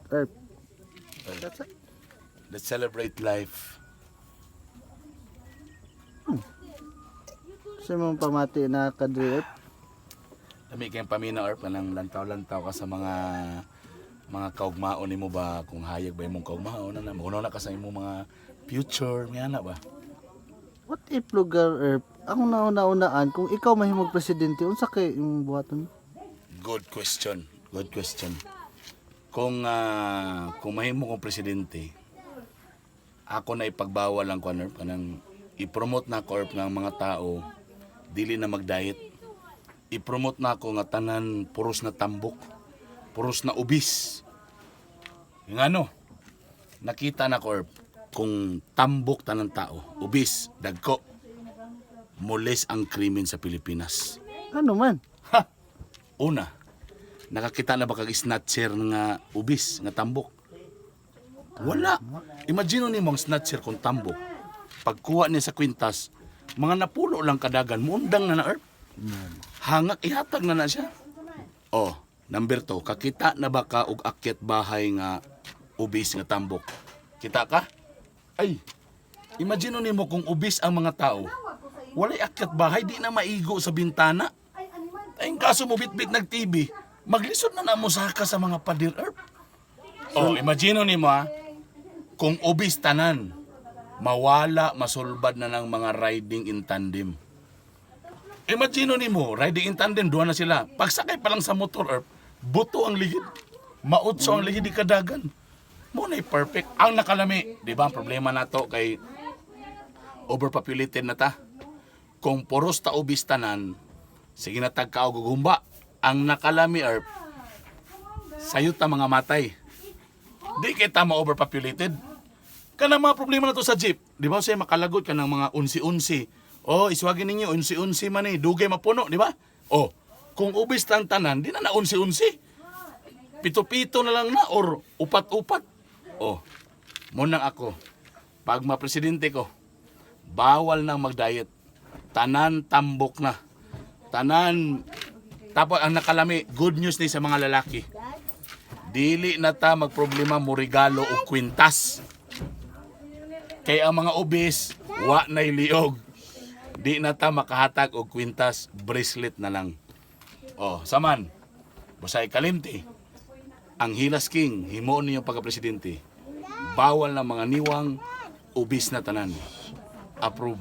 Erp. That's it. Let's celebrate life. Sa mong pamati na kadri, Erp. Lami kayong paminaw, Erp, kanang lantaw-lantaw ka sa mga kaugmaon nimo ba, kung hayag ba imong kaugmaon na magunaw na ka sa imong mga future nga na ba. What if lugar, Erp, ang nauna-unaan kung ikaw mahimong presidente, unsa kay imong buhaton? Good question. Good question. Kung mahimo kong presidente, ako na ipagbawal ang kuan, Erp, kanang i-promote na ako, Erp, ng mga tao dili na mag-diet. I-promote na ako nga tanan puros na tambok, puros na obese. Yung ano, nakita na ko, Erp, kung tambok tanan tao, obese, dagko, mulis ang krimen sa Pilipinas. Ano man? Ha! Una, nakakita na ba kag snatcher nga obese, nga tambok? Wala. Imagine nimo ang snatcher kung tambok. Pagkuha niya sa kwintas, mga napulo lang kadagan, muundang na na, Erp. Hangak, ihatag na na siya. Oh, number 2, kakita na ba ka og akyat bahay nga obese nga tambok? Kita ka? Ay, imagine nimo kung obese ang mga tao, walay akyat bahay, di na maigo sa bintana. Ay, kaso mo bitbit nag TV, maglisod na na mo saka sa mga padir, Erp. Oh, imagine nimo ha, kung obese tanan, mawala, masulbad na ng mga riding in tandem. Imagine nimo, riding in tandem, duha na sila. Pagsakay pa lang sa motor, Erp, buto ang ligid. Mautso ang ligid di kadagan. Mo na perfect. Ang nakalami, di ba, ang problema nato kay overpopulated na ta. Kung puros ta obese tanan, sige na tagka og gumba. Ang nakalami, Erp, sayo ta mga matay. Di kita ma-overpopulated. Kanang mga problema na to sa jeep. Di ba siya makalagot ka ng mga unsi-unsi? Oh, iswagin ninyo, unsi-unsi man eh. Dugay mapuno, di ba? Oh, kung obese tang tanan, di na na unsi-unsi. Pito-pito na lang na or upat-upat. Oh, munang ako. Pag mapresidente ko, bawal nang mag-diet. Tanan tambok na. Tanan, tapos ang nakalami, good news ni sa mga lalaki. Dili na ta magproblema mo regalo og kwintas. Kay ang mga obese, wa na'y liog. Di na ta makahatag og kwintas, bracelet na lang. Oh, saman. Busay kalimti. Ang Hilas King, himuon ninyo pagka-presidente. Bawal na mga niwang, obese na tanan. Approve.